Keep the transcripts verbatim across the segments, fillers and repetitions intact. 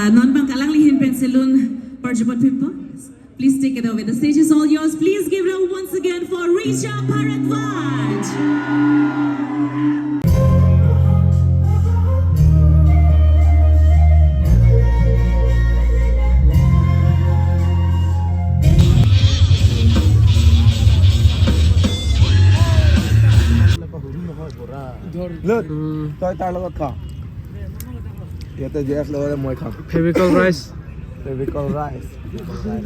Non bang kalang lihin pen salon parjupot pimpo. Please take it over. The stage is all yours. Please give it up once again for Risha Bharadwaj. Lut, hmm, tei tar lo kha. Yate J F lo moi kha. Fevicol Rise। Fevicol Rise। इधर,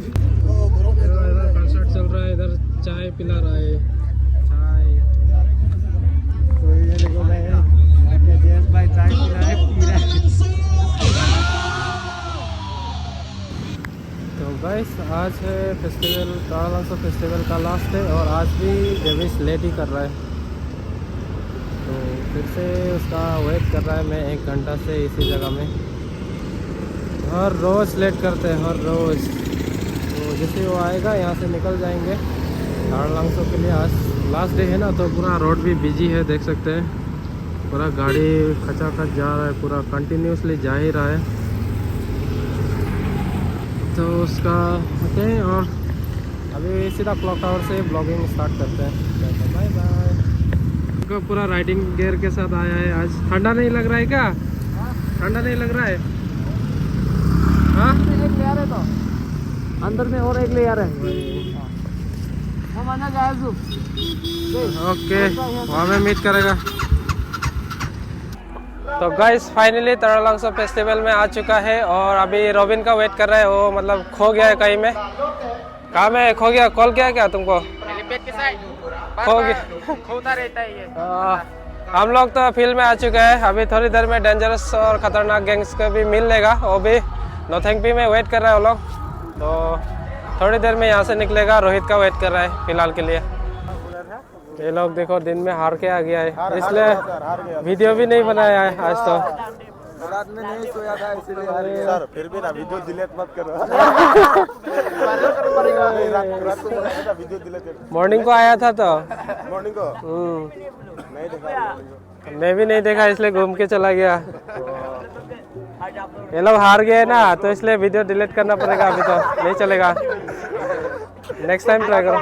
इधर कंसर्ट चल रहा है, इधर चाय पिला रहा है। चाय। तो ये देखो भाई, यहाँ पे जेम्स भाई चाय पिला रहे, पी रहा है। तो गाइस, आज है फेस्टिवल, ताड़ालांगसो फेस्टिवल का लास्ट है और आज भी देवेश लेट ही कर रहा है। तो फिर से उसका वेट कर रहा है मैं एक घंटा से इसी जगह में। हर रोज लेट करते हैं, हर रोज। तो जैसे ही वो आएगा, यहाँ से निकल जाएंगे ताड़ालांगसो के लिए। आज लास्ट डे है ना, तो पूरा रोड भी बिजी है, देख सकते हैं। पूरा गाड़ी खचाखच जा रहा है, पूरा कंटिन्यूअसली जा ही रहा है। तो उसका, ओके, और अभी सीधा क्लॉक टावर से ब्लॉगिंग स्टार्ट करते हैं। Bye bye. इनका पूरा राइडिंग गियर के साथ आया है आज। ठंडा नहीं लग रहा है क्या? ठंडा नहीं लग रहा है? हाँ? एक लेयर है तो। अंदर में और एक लेयर है। वो माना जाए जो। ओके, वहाँ में मीट करेगा। तो गाइस, फाइनली ताड़ालांगसो फेस्टिवल में आ चुका है और अभी रोबिन का वेट कर रहा है। वो मतलब खो गया है कहीं में। कहाँ में खो गया? कॉल किया क्या तुमको? हेलीपैड के साइड। खो गया। खोता रहता है ये। हाँ, हम लोग तो फील्ड में आ चुका है। अभी थोड़ी देर में डेंजरस और खतरनाक गैंग्स को भी मिल लेगा, वो भी नौथेंगपी में वेट कर रहा है वो लोग। तो थोड़ी देर में यहाँ से निकलेगा, रोहित का वेट कर रहा है फिलहाल के लिए। ये लोग देखो, दिन में हार के आ गया है, हार, हार इसलिए गया सर, हार गया। वीडियो भी नहीं बनाया है आज तो। रात में नहीं सोया था, इसीलिए हार गया। सर, फिर भी ना वीडियो डिलीट मत करो। नहीं, रात, रात को बनाया था, वीडियो डिलीट कर। मॉर्निंग को आया था तो। मॉर्निंग को? हम्म। नहीं देखा मॉर्निंग को। मैं भी नहीं देखा, इसलिए घूम के चला गया। ये लोग हार गए ना, तो इसलिए वीडियो डिलीट करना पड़ेगा अभी तो, नहीं चलेगा। नेक्स्ट टाइम ट्राई करो।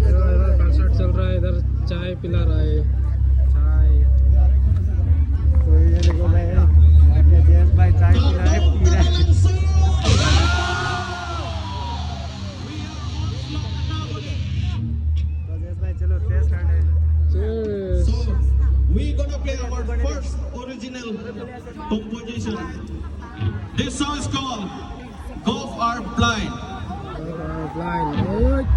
इधर, इधर कंसर्ट चल रहा है, इधर चाय पिला रहा है। चाय। तो ये देखो भाई, यहाँ पे जेम्स भाई चाय पिला रहे, पी रहा है। तो जेम्स भाई, चलो, टेस्ट करते हैं। Cheers. So, we gonna play our first original composition. This song is called Golf Are Blind. Golf Are Blind.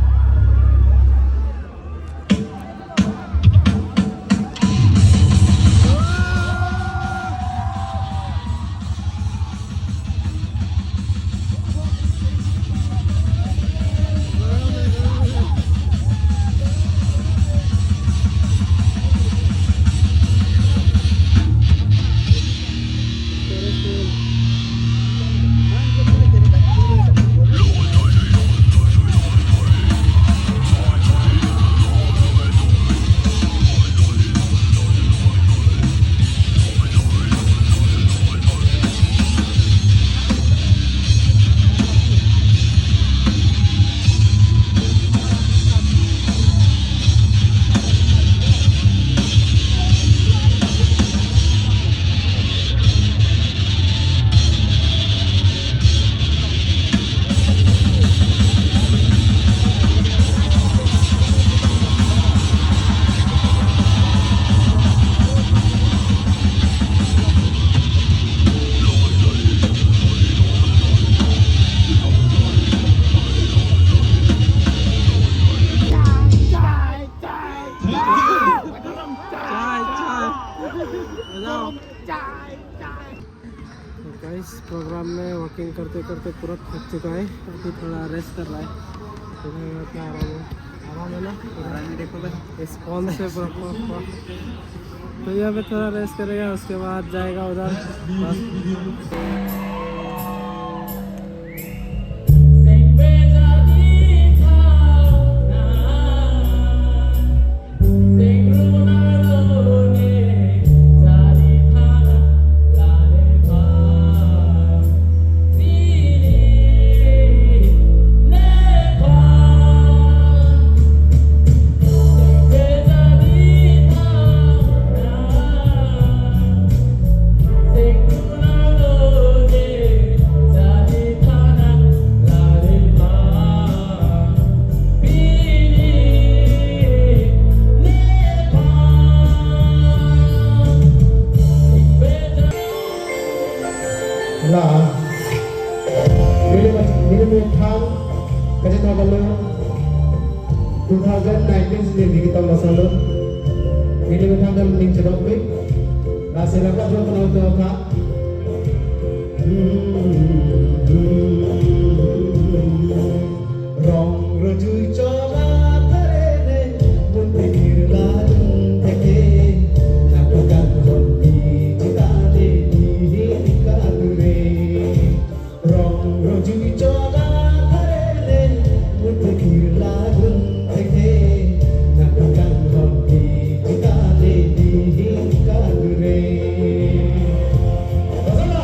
Programme में वॉकिंग करते करते पूरा थक चुका है। अभी थोड़ा रेस्ट कर रहा है। तो भाई, अपना आराम है, आराम है ना पूरा? आराम है, देखो भाई। स्पॉन्ज से पूरा, पूरा, पूरा। तो यहाँ पे थोड़ा रेस्ट करेगा, उसके बाद जाएगा उधर। बस। La, neli, neli methang kachetong abang lo, two thousand nineteen si neli ketong basa lo. Neli methang kan ning chedokpik. Lasi lapu ajo penonton ta. Rong rojui chola tharele, mun pikir ladun theke, nakukan rompi chita de di hini kadure. Rong rojui chola tharele, mun pikir ladun theke, nakukan rompi chita de di hini kadure. Basana.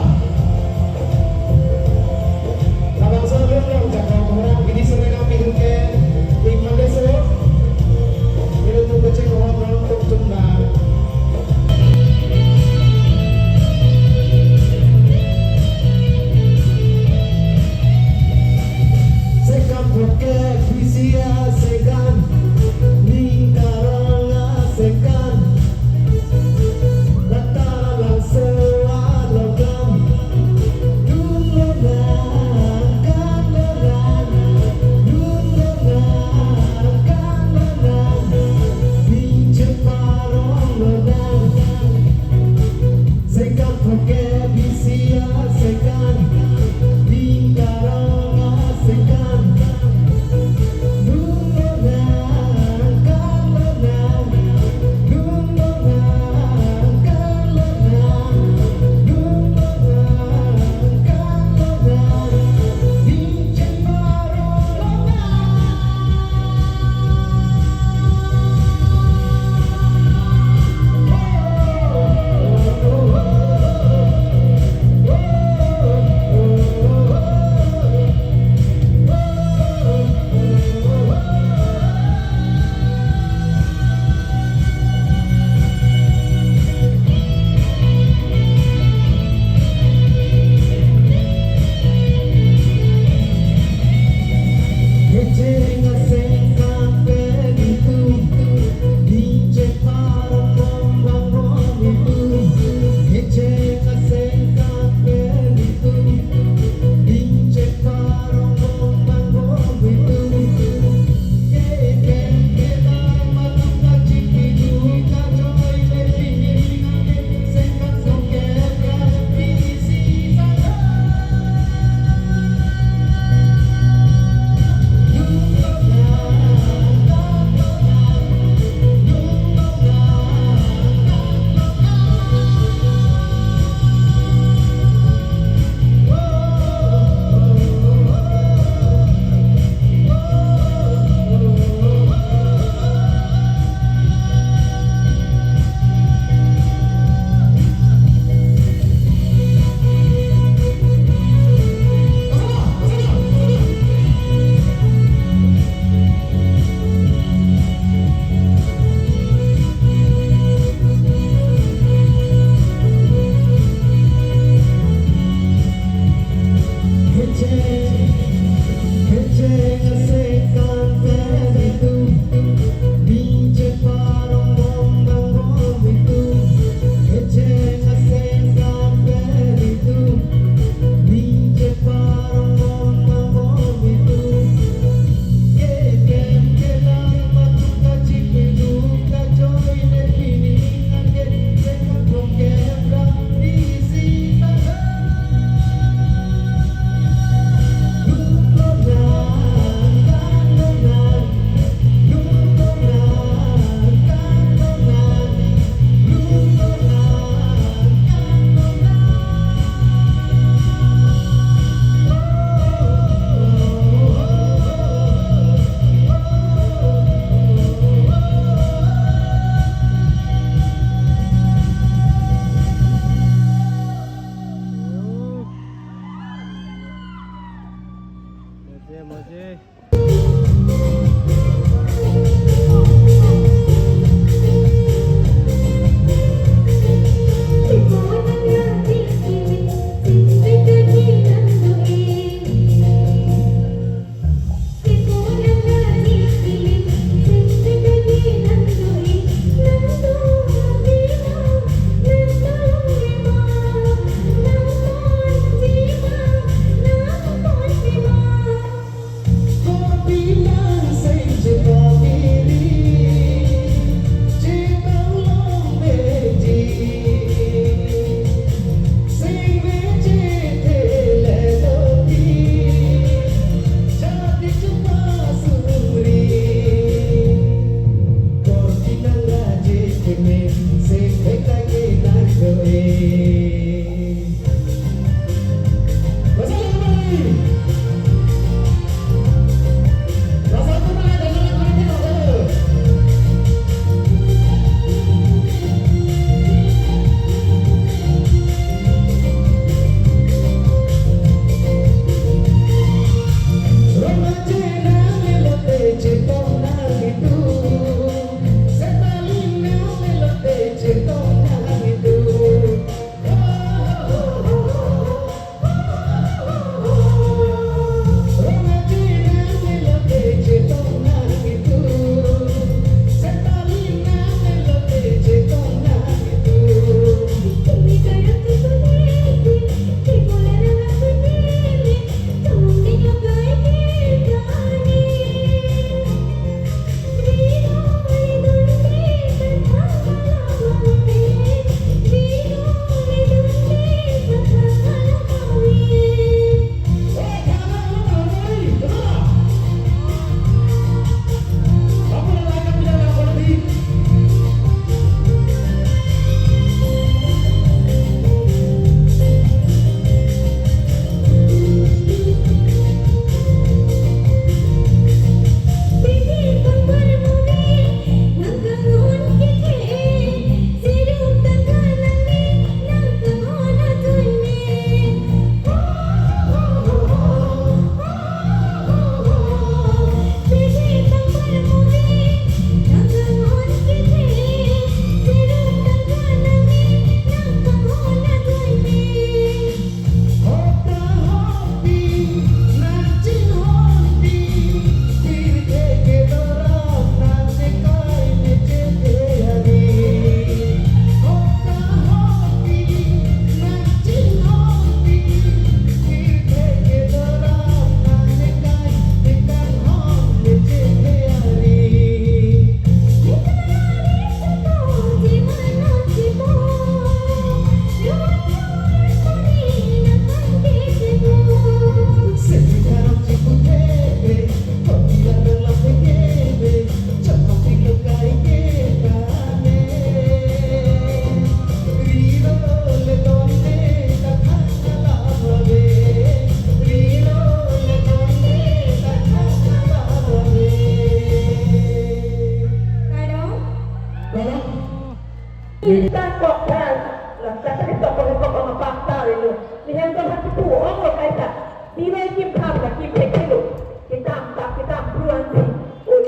Kita kok kan, la kata kita kok kok ang pakta lo. Ni hem to hati pu ong lo kaita. Di mai kim tham la kim thek lo. Kita tak kita pruan si. Oi.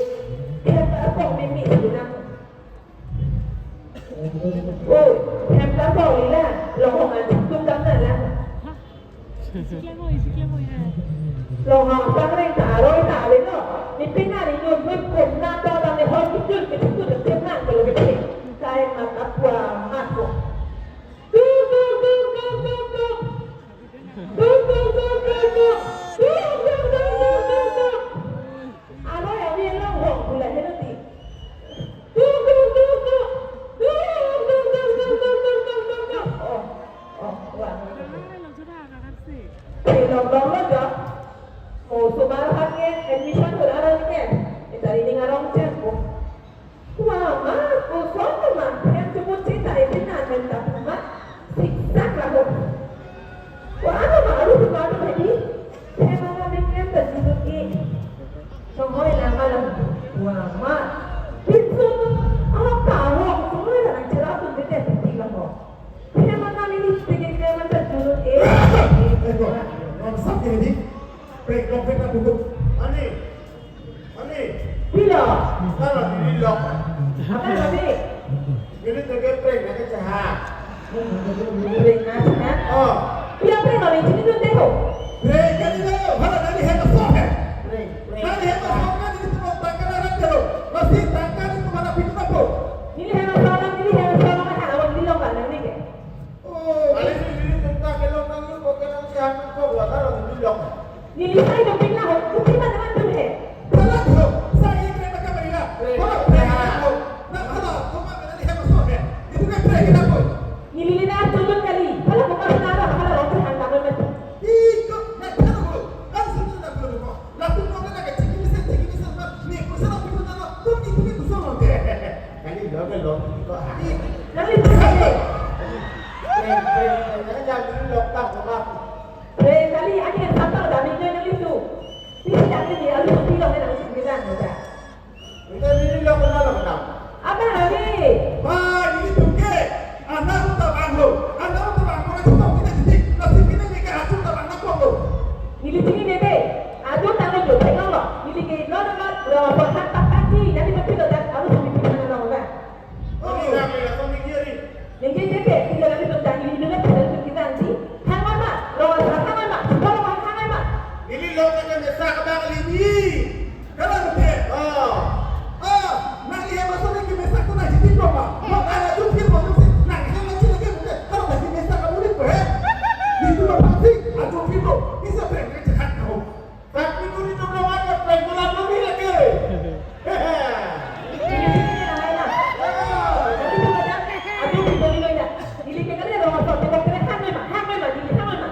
Dia tak kok mimi si na. Oi, hem ta kok lila. Lo hong an tum dam na la. Lo hong pang reng ta aroi ta le no. Ni pina ni no no ko na to ta ne hon ki jun ki tu tu te na ko lo ke. Kai ma ta pua ma ko. Tu tu tu tu tu tu. Tu tu tu tu tu. Tu tu tu tu tu tu. Aroi aroi lo hong pula he no ti. Tu tu tu tu. Tu tu tu tu tu tu tu tu tu. Oh, oh, wah. Thilong long lo jo. Mo sumar hake admission hur arong ke. Entari ning arong chen ko. Wah, ma, ko son ma. Yang cebut cerita itu nan men tak ma. Siksak lah ho. Wah, ano ma aru tu ma tu hedi. Saya mana dengan terjuluk i. Songoi lama lah. Wah, ma. Pintu tu. Apa kau? Songoi lah nang cerah tu dia titik lah ho. Saya mana ini sedikit dia macam dulu eh. Eh, kok? Nonsak ini. Break, break, break, tutup. Ani. Ani. Bila. Kalau ini lock. Apa tadi? Ini terkait break, nanti cahaya. Break, nah, cahaya. Oh. Dia break, kalau ini tuh teh ho. Break, kan ini. Kalau nanti hebat sok, eh. Break, break. Nanti hebat sok, kan ini tuh tanggal anak dulu. Masih tanggal itu mana pintu apa? Ini hebat sok, ini hebat sok, mana kalau ini lock, kan ini, kayak. Oh, kali ini diri tentang kelong nang yuk, kok kelong si Hanung kok, wah, kalau nang yuk. Neli sai dopik na ho, kupi na teman tu he. Salah tu, saya kena pakai beri lah. Kalau saya ho, nak kalau, kau mana ni hebat so he. Itu kan saya kena pun. Neli na turun kali, kalau bukan sana, kalau orang tu hantam mati. Iko, nak tahu ho, kan sini nak perlu ho. Lapu ko na ka chiki mesen, chiki mesen na, ni ko sa na pi ko na, ko ni ko ni ko sa na de. Kali lo ka lo ko ha. Kali lo ka lo. Kali, kali, kali, kali, kali, kali, lo ka ko ma. Kali, kali, ani yang satu dah ni ni ni tu. Pisi dah ni, alu tu lo na sini na mo da. Ente neli lo kenal lo kenal. Apa lagi? Wah, ini tuke. Anak uta banglo. Anak uta banglo na chutok kita jadi. Nasi kini ni ke achu uta banglo ko. Neli chini nebe. Achu tanglo jo tengok lo. Neli ke no no no. Lo berhak tak kaji. Jadi betul lo dak. Harus lebih pindah lo kan. Oh, ini kami lah kami kiri. Ningje nebe, tiga kali pemtang ini dulu pada pemtang di. Hang mama, lo asal hang mama, coba lo hang mama. Neli lo kata mesa ke bang lini. Kalau betul. Oh. Oh, nang iya masuk ni ke mesa tu nang jadi koma. Lo ada tu kiri mau tu sih. Nang iya masuk lagi betul. Kalau bagi mesa kamu ni pe. Di tu apa sih? Aduh kiri. Bisa berangkat jahat kau. Tapi nuri tu kawan ya, prank ko lap lo ni lagi. Aduh, kita ni lo ya. Neli ke kali lo masuk, kita kena hang mama, hang mama, neli hang mama.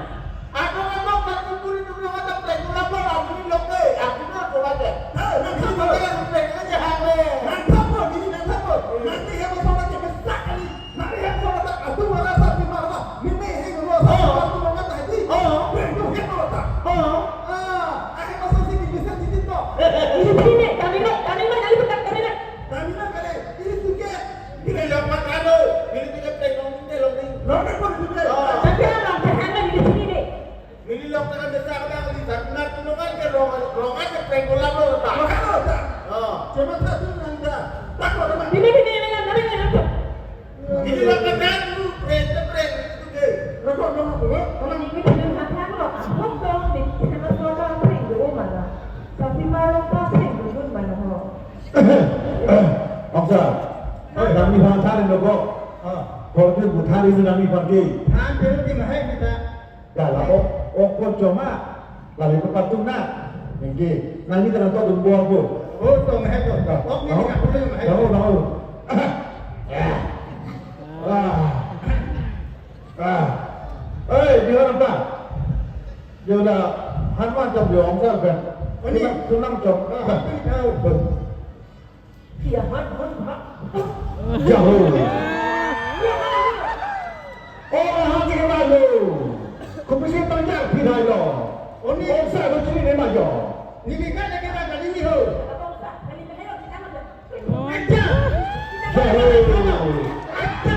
Aduh, memang tapi nuri tu kawan ya, prank ko lap lo, aku ni lo ke, aku ni lo ke. Hei, nang sabo. Aku ni lo ke, prank aja hang le. Nang sabo, neli nang sabo. Nanti ya, masuk lagi besar kali. Nari yang sama tak atu wala sa di mana? Mimi hing lo sa atu lo kata hati. Oh. Breng tu hing lo ta. Oh. Ah, ahe masa si di bisa di tinto. Neli sini, kami nak, kami nak, kami nak, kami nak. Kami nak kali, ini suke. Ini dapat anu, ini tidak pegang, ini lori. Lori pun suke. Oh. Tapi orang pegang ini sini deh. Neli lo kena mesa ke bang lini, tapi nang tulungan ke rong, rongan ke prank ko lap lo ta. Rongan lo ta. Oh. Cuma satu nang ta. Tak lo ta. Bini, bini, bini, bini, bini, bini. Neli lo kena tu prank, prank itu ke. Rokok, rokok, rokok. Kalau ini belum hati aku lo, aku dong di sana suara prank dulu mana. Tapi malam tak prank dulu mana ho. Ong sa. Eh, kami bang tharin lo ko. Ah. Kau tu bu tharin kami bang ke. Than dulu di mana kita. Dah lah, ok, ok, ko coma. Lali ko patung na. Ningje. Nangji tanam to dum buang ko. Oh, tong hai to. Dah. Ok, ni tak perlu hai. Tahu, tahu. Ah. Ah. Eh, dia orang tak? Dia udah Hanuman jam dia orang tak kan? Oh, ni. Tunang, tunang jam. Ah, apa ni tahu? Betul. Iya, man, man, man. Jaho. Oh, hati kebalo. Kopisi panjang pidai lo. Oni. Ongsa lo chini ne majo. Nini kan lagi makan ini ho. Aja. Jaho. Aja.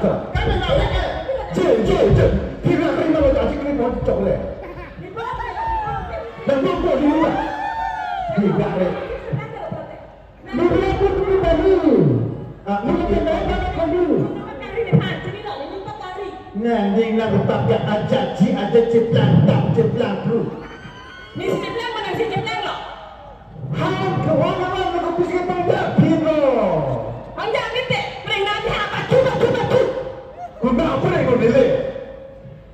Kami nak lagi. Je, je, je. Tidak terima lo, aji kali mau coklat. Nang mau buat di rumah. Tidak re. Nurla pun tu baru. Ah, nurla pun baru, baru kamu. Nang ning nang rupak ya aja ji aja ciplang tak ciplang tu. Ni ciplang mana si ciplang lo? Ham kawan kawan nak kupis ke panjak pin lo. Panjak ni te, pring nanti apa cuba cuba tu. Kau nak apa yang kau nilai?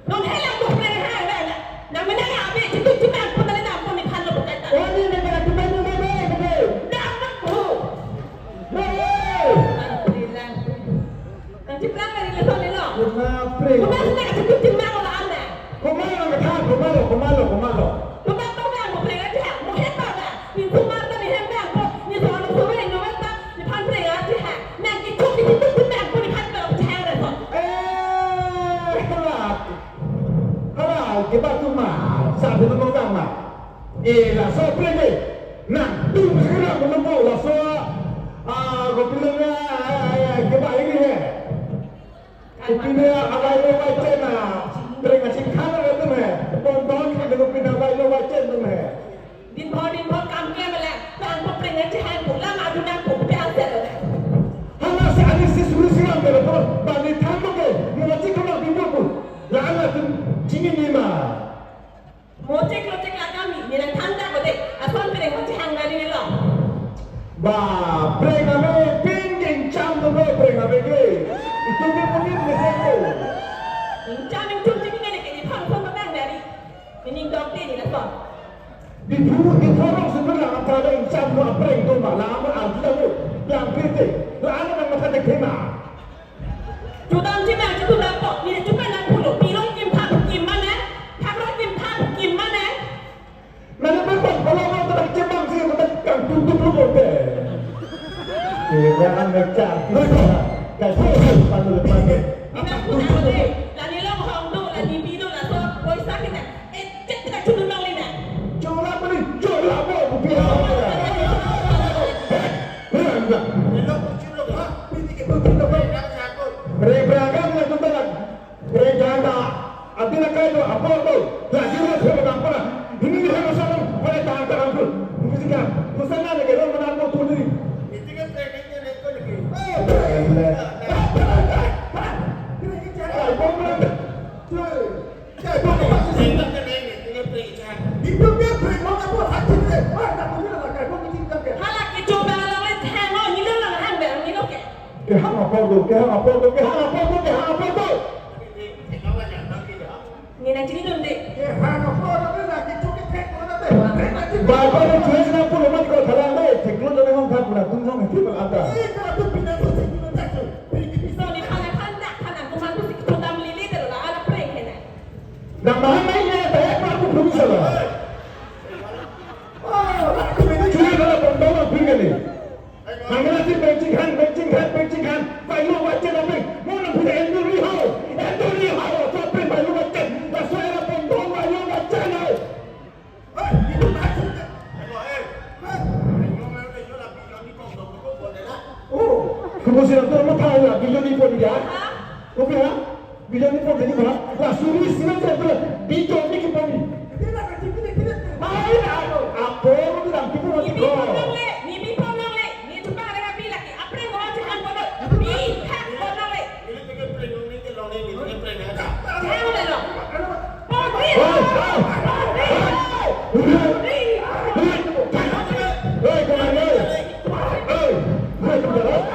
Non helang ko pring ha na na. Nang menang ya be, cetu ciplang pun tadi nampun ni phan lo bukan tak. Oh, ni nak kena ciplang ni, ni, ni, ni. Dah nak bu. Hei! Nang ciplang dari leson ni lo. Kena pring. Kena senang cetu ciplang lo anda. Kau mana nak kata? Kau mana? Kau mana? Kau mana? Kau mana? Kau mana? Kau mana? Ni sumar ta ni hem bang ko, ni sono sore ni weta, ni phan pring aji ha. Nang kichuk ni kichuk pun bang ko ni phan bang phan re so. Eh, hala. Hala, ke ba tu ma, sa tu ma bang ma. Eh, laso pring de. Nang tu sekarang menunggu laso. Ah, ko bilang ya, ya, ya, ke ba ini he. Kopine availo vaichen na, pring achingkhan atum he, bondon khan kopine availo vaichen atum he. Dinbhor dinbhor kam klem le, tang ko pring achingkhan pu, lam adu nang pu, pe answer le. Hala si ani si suri si lam pelo pon, bani than lo ke, mo achingkhan lo dinbhor pu, la ana tum chini ni ma. Mo chek lo chek la kami, ni nang than ta ko de, ason pring mo chihang dari ni lo. Ba, pring ame pin ke ingcham tu lo pring ame ke. Itum ke punit mesen ko. Ingcham ingchum chini ngene ke ni phang son patang dari. Ni ning dok de ni lason. Di phu, di phorong sebelah antara ingcham lo pring tu ma, la ame arju ta lo, yang pite, la ame nang matha de kena. Chudam chimang chudam po, ni chupa nang pulo, piro kim thap kim mane, thap ro kim thap kim mane. Nang apa pon, kalau mau terang cemang sih, kita kang tutup lu bote. Kira anak cak, kasih, pandu, pandu. Ina pun ade, la ni long hong do, la ni bino, la so, poisa kita. Eh, cek kita chudam long lina. Chola beli, chola bo, bupi. Hei, hei, hei. Hello, kuchilo ha? Piti ke piti ke. Re braga na tu belak. Re janda. Abdi na kai tu apo tu. Lagi re thelo bang pala. Ini ni helo salam. Pada tahan tahan tu. Mesti kan. Kusana lagi ro mana apo tu ni. Ini kan training ni ko lagi. Eh, eh, eh. Ini kan cara. Apo mana? Tuh. Hala kecho ba along le thang o, ni lo lang hang bang, ni lo ke. Kehang apor do, kehang apor do, kehang apor do, kehang apor do. Ni nang chini dun de. Ba ko ni chue sina pulo mat ko thalang de, theklo de hong thak puna tung hong hiti mal ata. So ni phan phan dak phan dak kuman tu si kecho dam lili de la ala prank hena. Nang mahang nai ne, tayak ma aku pun salah. Curi kalau pembawa pun kali. Nang mana si benching han, benching han, benching han. Bayu wajar apa? Mau nang punya enduri hau, enduri hau. Apa bayu wajar? Langsung era pembawa bayu wajar hau. Oh, kemudian tu apa tahu ya? Bila ni pun dia. Kopi ha? Bila ni pon jadi ba? La suri sina tu tu. Bijo ni ke pon ni. Ai, anu, apo ni dang tu pon ni ko. Ni bi pon nang le, ni bi pon nang le, ni chupa le ka bi laki, apre mo si han pon. Bi ha pon nang le. Ni tu ke prank ni ke long ni, ni tu ke prank ni ka. Jang le lo. Pon ni. Hei, hei, hei. Hei, hei, hei. Hei, hei, hei. Hei, hei, hei.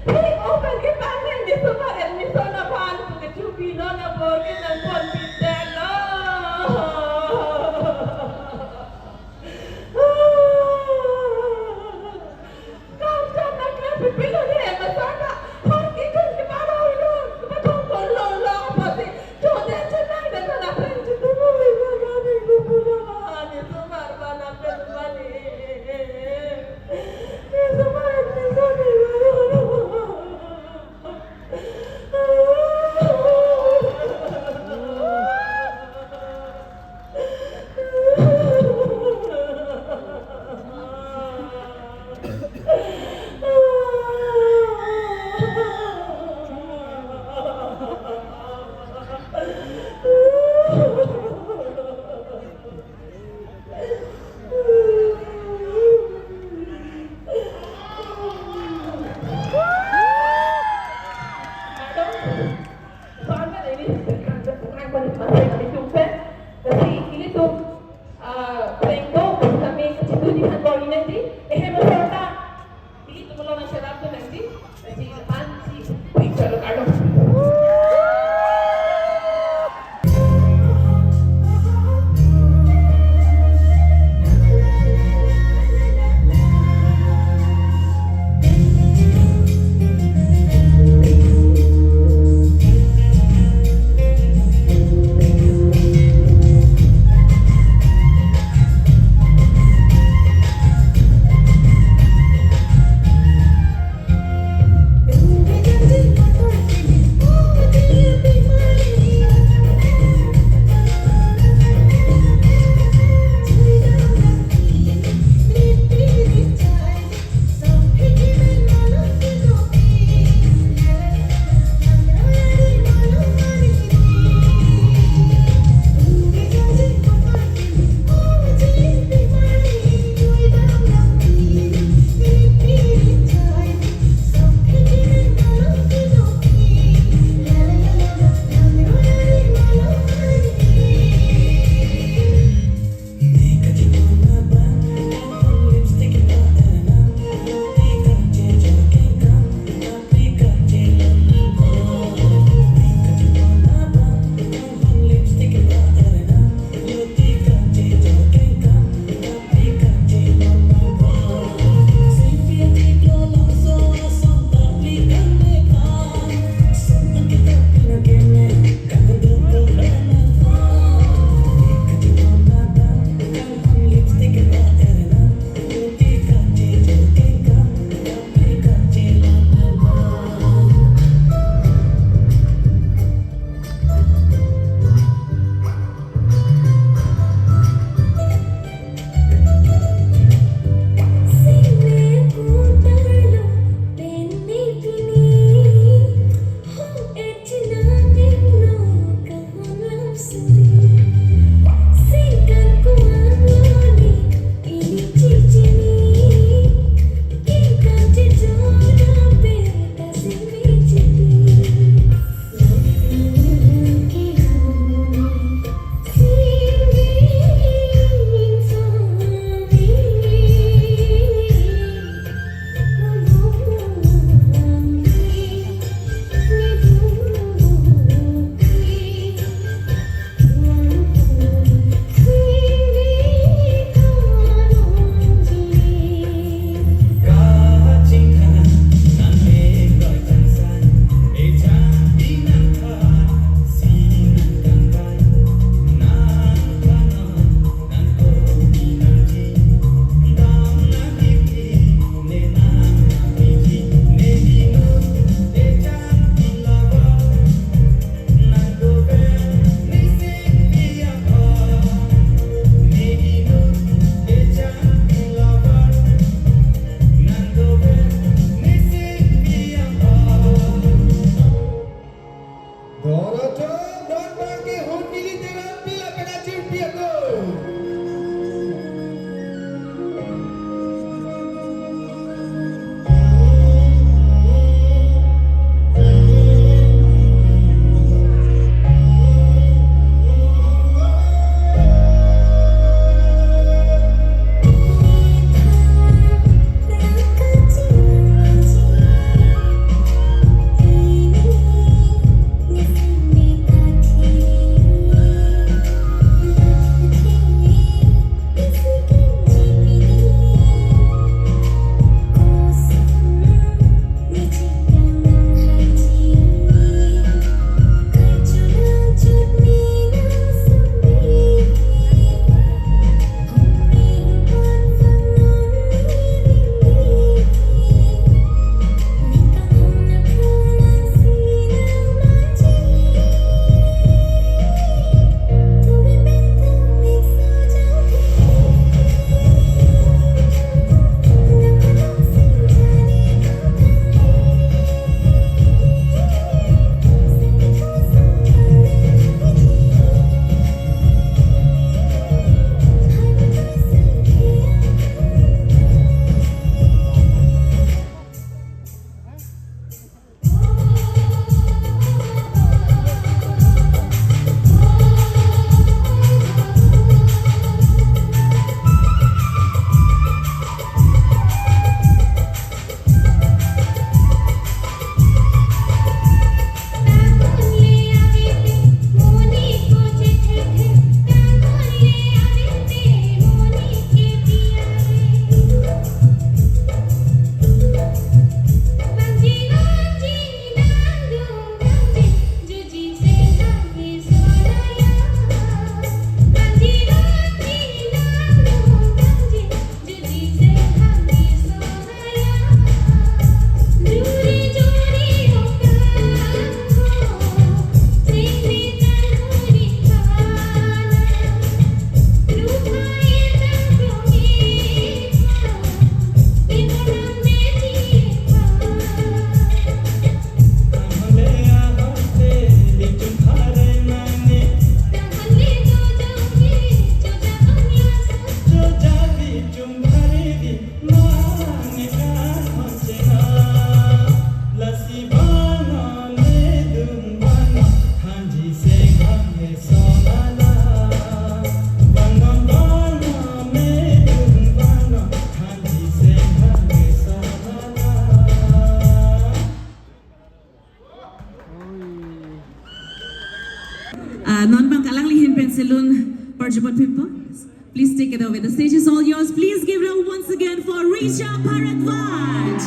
Thik open ke panglen, ne osomar admission aphan pu kechupi non abor ke nangponpidetlo. Kam jam nangklempi pilo ne, masata. Hor ke kun ke paro ilo, ke patong ko lo lo pasi. Jode chenang de kana pen chetulu ilo lo ne lo pulo ma, ne osomar bana pen bani. Ne osomar ne soni lo lo. Madam, soalnya ini bukan bukan bukan itu kan, tapi ilitum, eh, plengko kami kecil di kantor ini nanti, eh, mau serta ilitum lo masyarakat nanti, nanti depan si picture lo kardom. Uh, non bang alangli ahin pen salute parjupon pipo. Please take it over. The stage is all yours. Please give it up once again for Risha Bharadwaj.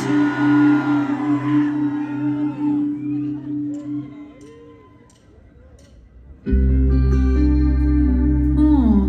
Oh.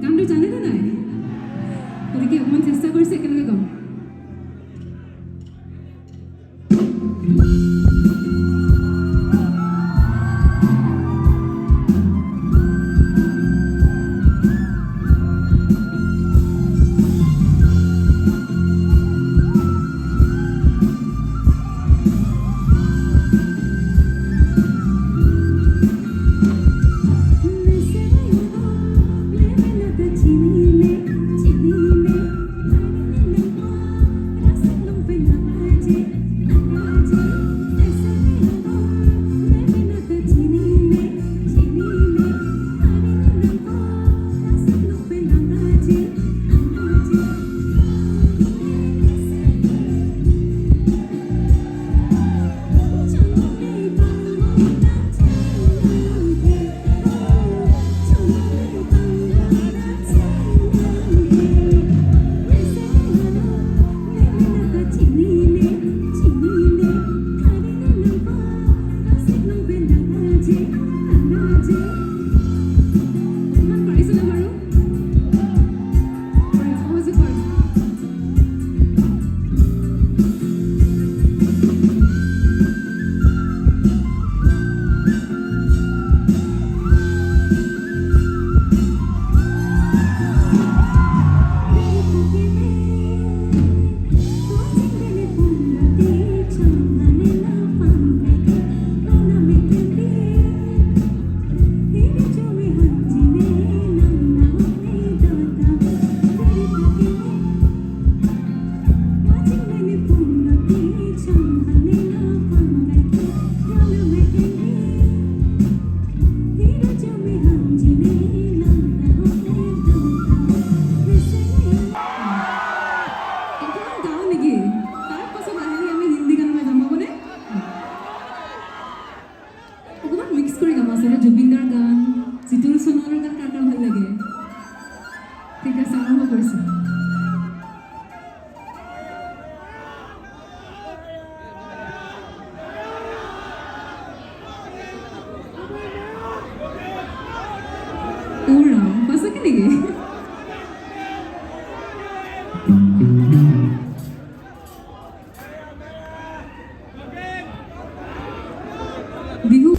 গানটো জানেনে নাই? গতিকে অকণমান চেষ্টা কৰিছে একেলগে গাম। অকণমান গাওঁ নেকি? তাৰ পাছত লাহে লাহে আমি হিন্দী গান গাম, হ'বনে? অকণমান মিক্স কৰি গাম, আচলতে জুবিন দাৰ গান, জিতুল সোনোৱালৰ গান কাৰ কাৰ ভাল লাগে? ঠিক আছে, আৰম্ভ কৰিছো। উৰা, সঁচাকে নেকি? বিহু।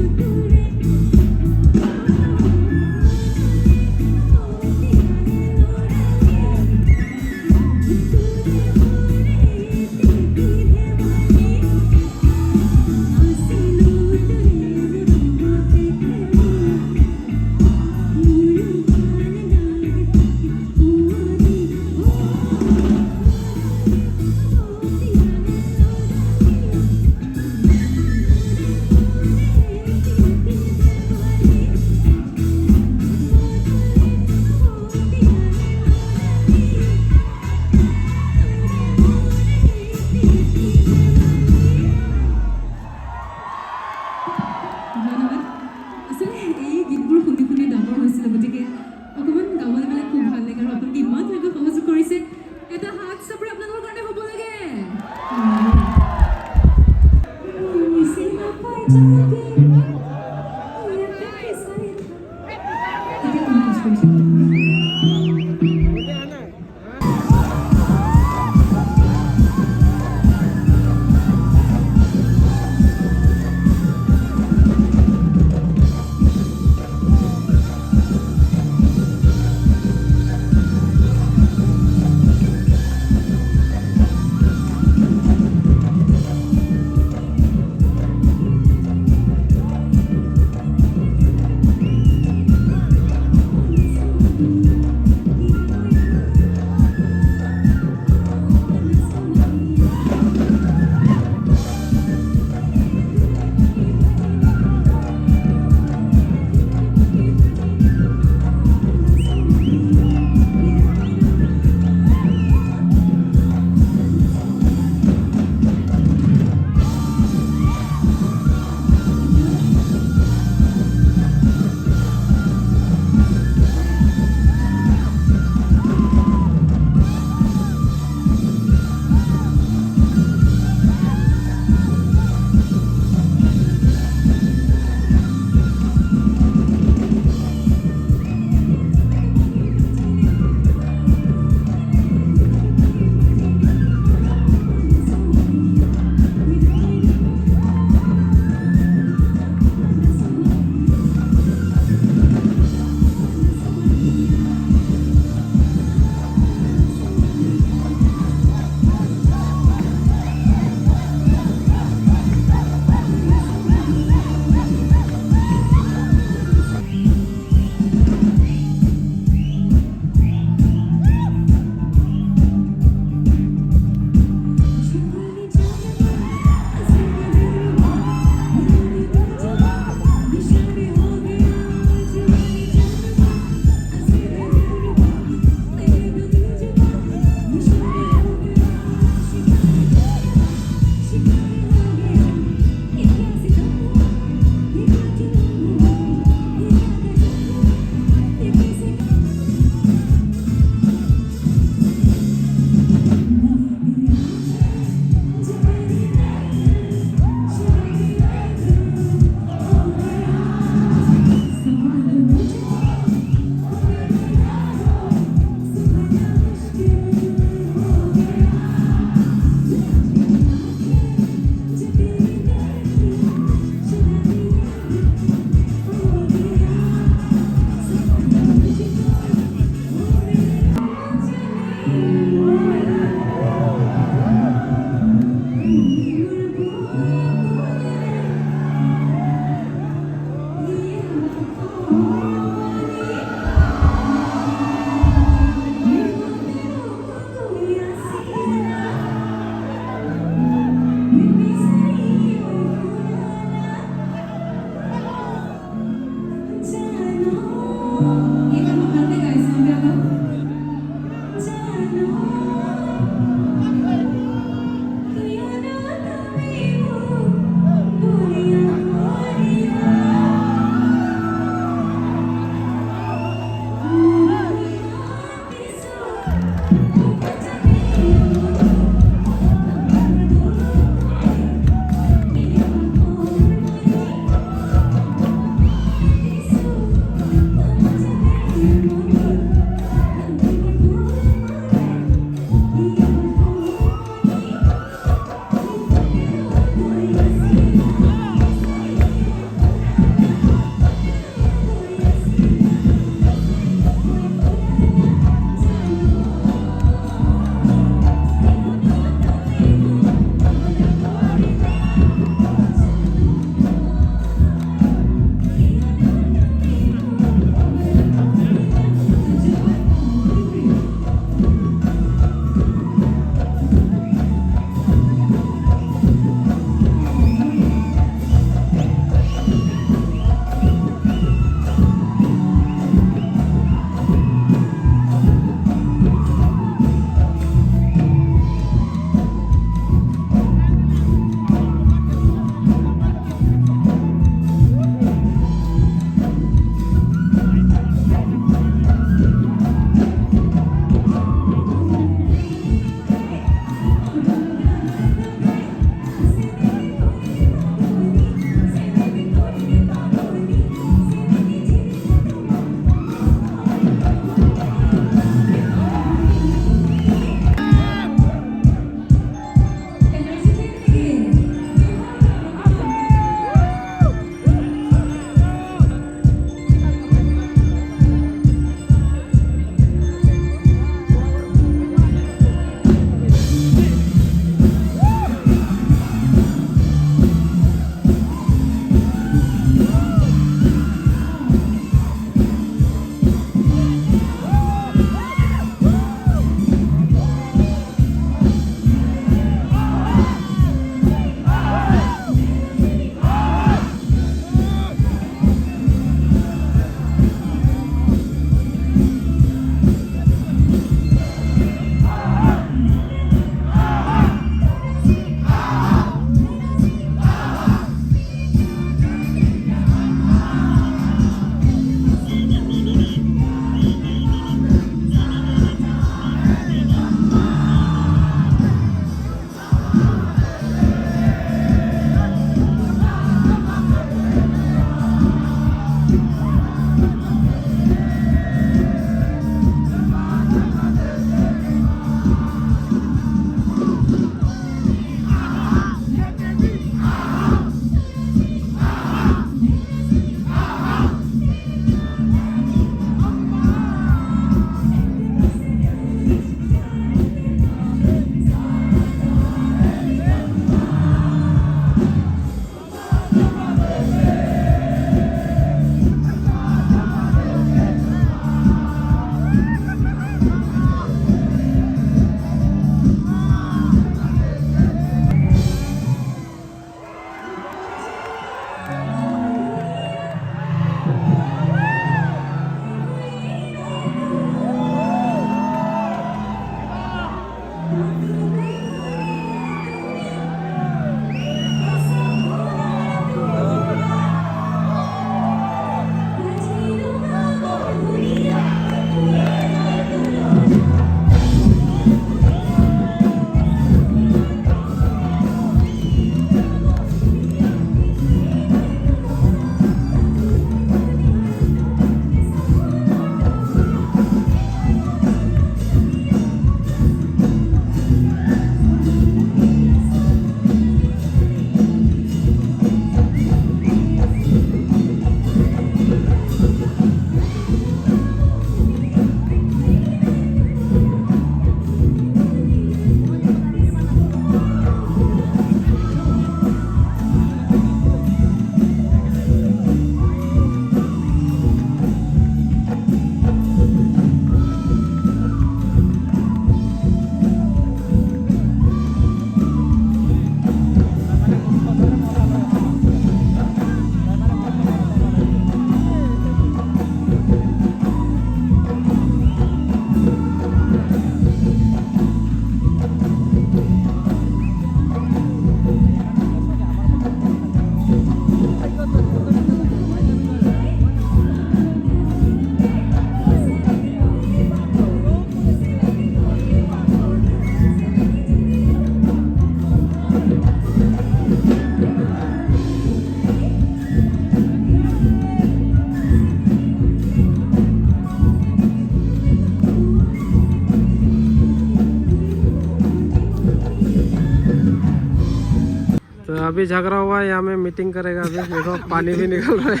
अभी झगड़ा हुआ है, यहाँ में मीटिंग करेगा अभी। देखो, पानी भी निकल रहा है।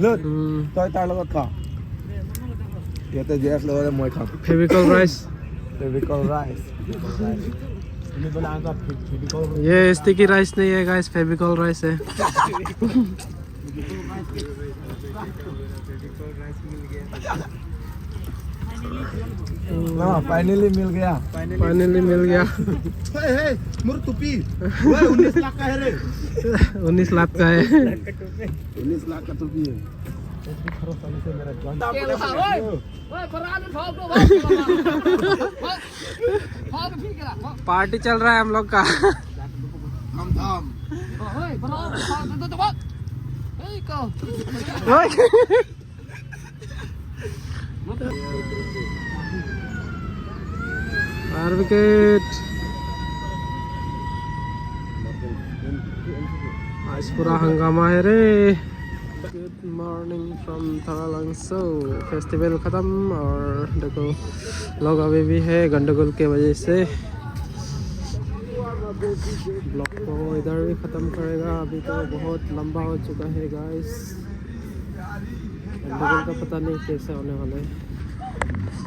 Lut, hmm, tui tar logot kha. Yate J S logot moi kham. Fevicol rice. Fevicol rice. Fevicol rice. Ini pala angkat Fevicol. ये स्टिकी राइस नहीं है गाइस, फेविकॉल राइस है। हाँ, finally मिल गया। फाइनली मिल गया। हे, हे, मोर टोपी। ओए, उन्नीस लाख का है रे। उन्नीस लाख का है। उन्नीस लाख का टोपी है। पार्टी चल रहा है हम लोग का। थम, थम। Fire brigade. आज पूरा हंगामा है रे। गुड मॉर्निंग फ्रॉम थारालंगसो। फेस्टिवल खत्म और देखो, लोग अभी भी है गंडगोल के वजह से। ब्लॉग को इधर भी खत्म करेगा, अभी तो बहुत लंबा हो चुका है गाइस। गंडगोल का पता नहीं कैसे होने वाला है।